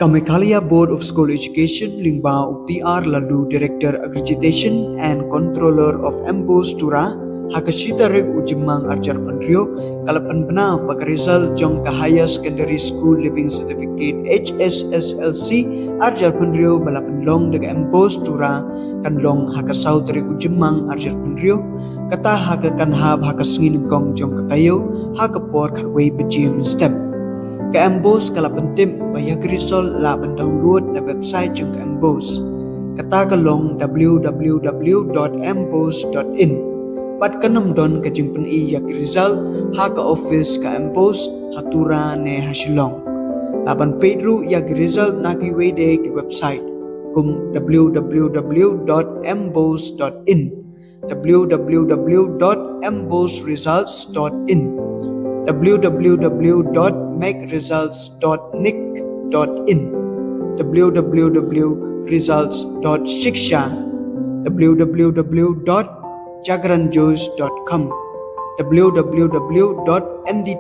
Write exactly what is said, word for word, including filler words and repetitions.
Ka Meghalaya Board of School Education lyngba u T R Laloo, Director Accreditation and Controller of MBOSE, Tura, ha ka shi tarik u Jymmang arhajar pynriew ka la pynbna ba ka result jong ka Higher Secondary School Leaving Certificate, H S S L C, arhajar pynriew ba la pynlong da ka MBOSE, Tura, kan long ha ka saw tarik u Jymmang arhajar pynriew, kata ha ka kan hap ha ka sngi nyngkong jong ka taïew ha ka por khatwei baje mynstep. Ka MBOSE ka la pyntip ba ïa ka result lah ban download na website jong ka MBOSE. Kata ka long w w w dot mbose dot in. Bad kan ym don ka jingpyni ïa ka result ha ka office ka MBOSE ha Tura ne ha Shillong. Lah ban peit ruh ïa ka result na kiwei de ki website kum w w w dot mbose dot in, w w w dot mbose results dot in, w w w dot meg results dot nic dot in, w w w results dot shiksha, w w w dot jagranjosh dot com, w w w dot n d